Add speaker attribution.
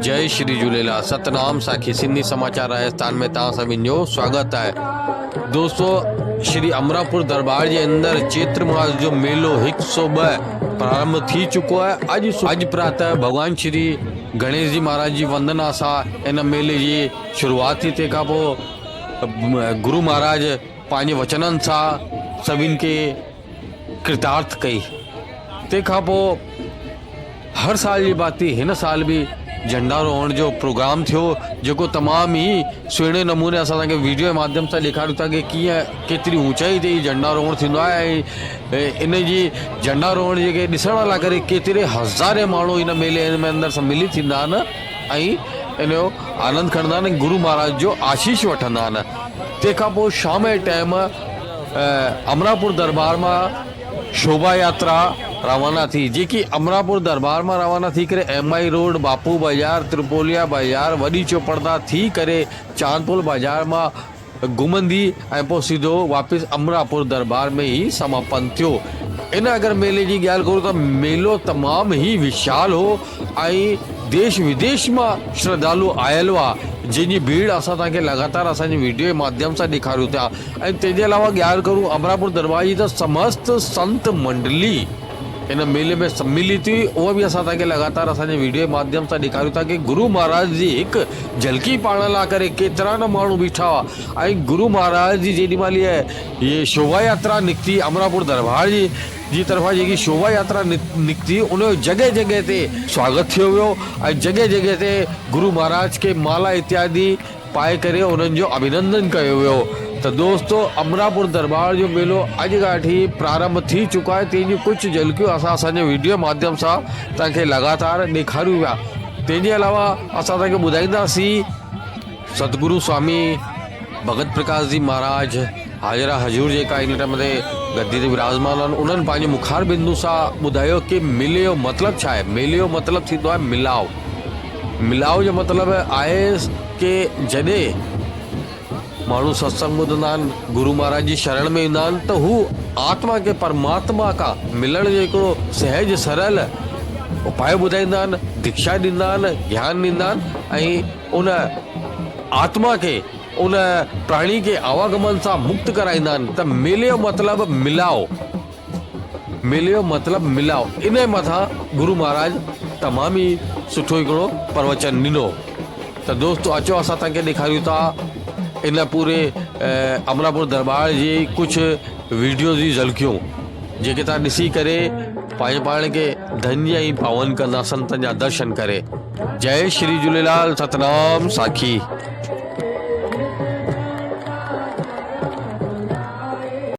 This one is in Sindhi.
Speaker 1: جئي شري جهوليلال ستنام ساکي سنڌي سماچار راجستان ۾ توهان سڀني جو سواگت آهي دوستو شري امراپور دربار جي اندر چيتر ماس جو ميلو هڪ سو ٻه پرارمڀ ٿي چڪو آهي اڄ اڄ پراته ڀڳوان شري گڻيش جي مهاراج جي وندنا سان ان ميلي جي شروعات ٿي تنهن کان پوء گرو مهاراج پنهنجي وچنن سان سڀني کي ڪرتارٿ ڪئي تنهن کان پوء هر سال جي ڀاتي هن سال به جهنڊا روهڻ جو پروگرام ٿيو جيڪو تمام ئي سهڻي نموني اسان توهان کي ويڊيو جي ماڌيم سان ڏيکاريون ٿا ڪي ڪيئن ڪيتري اونچائي تي هي جهنڊا روهڻ ٿيندو آهي ۽ ان جي جهنڊا روهڻ جيڪي ڏسڻ لاء ڪري ڪيتري هزارين ماڻهو هن ميلي ۾ اندر سملت ٿيندا آهن ۽ ان جو آنند کڻندا آهن ۽ گرو مهاراج جو آشيش وٺندا آهن تنهن کان پوء شام جي ٽائيم امراپور دربار مان شوڀا ياترا روانا ٿي، جيڪي امراپور دربار مان روانا ٿي ڪري ايم I road, Bapu بازار، ترپوليا بازار، وڏي چوپڙدا ٿي ڪري چاندپول بازار مان گهمندي ۽ پوء سڌو واپس امراپور دربار ۾ ئي سماپن ٿيو. ان اگر ميلي جي ڳالهه ڪرون ته ميلو تمام ئي وشال هو ۽ ديش وديش مان شرڌالو آيل هئا، جنهن جي ڀيڙ اسان توهان کي لڳاتار اسان جي وڊيو جي ماڌيم سان ڏيکاريون ٿا. ۽ تنهن جي علاوه ڳالهه ڪرون امراپور درٻار جي ته سمست سنت منڊلي ان ميلي ۾ سملت هئي اها به اسان توهان کي لڳاتار اسان جي ويڊيو جي ماڌيم سان ڏيکاريون ٿا ڪي گرو مهاراج جي هڪ جهلڪي پائڻ لاء ڪري ڪيترا نه ماڻهو بيٺا هئا ۽ گرو مهاراج جي جيڏي مهل هيء هيء شوڀا ياترا نڪتي امراپور درٻار جي جي طرفان جيڪي شوڀا ياترا نڪتي ان جو جڳهه جڳهه تي سواگت ٿيو ويو ۽ جڳهه جڳهه تي گرو مهاراج کي مالا اتيادي پائي ڪري انهن جو اڀينندن ڪيو ويو ته دوستو امراپور درٻار جو ميلو اڄ کان وٺي پرارنڀ ٿي چڪو آهي تنهن جون ڪجهه جهلڪيون اسان اسان جي وڊيو ماڌيم سان توهان کي لڳاتار ڏيکاريون پيا تنهن جي علاوه اسان توهان کي ٻڌائينداسين ستگرو سوامي ڀڳت پرڪاش جي مهاراج حاضرا حضور جيڪا ان ٽائيم تي گدي تي وراجمان آهن انهن پنهنجي مکار بندو سان ٻڌايو ڪي ميلي جو مطلب ڇا آهي ميلي جو مطلب ٿيندو آهي ملاء ملاء جو مطلب آهي ڪي جڏهن ماڻهو ستسنگ ٻڌندا آهن، گرو مهاراج جي شرڻ ۾ ايندا آهن ته هو آتما کي پرماتما کان ملڻ جو هڪڙو سهج سرل اپاء ٻڌائيندا آهن، ديکشا ڏيندا آهن، گيان ڏيندا آهن ۽ ان آتما کي ان پراڻي کي آواگمن سان مڪت ڪرائيندا آهن ته ميلي جو مطلب ملاء. مليو مطلب ملاء انهي مٿان گرو مهاراج تمام ئي سٺو هڪڙو پروچن ڏنو ته دوستو اچو اسان توهان کي ڏيکاريون ٿا ان پوري امراپور درٻار جي ڪجهه ويڊيو جي جهلڪيون جيڪي توهان ڏسي ڪري پنهنجي پاڻ کي ڌنيه ۽ پاون ڪندا سنتن جا درشن ڪري جئي شري جهوليلال ستنام ساکي.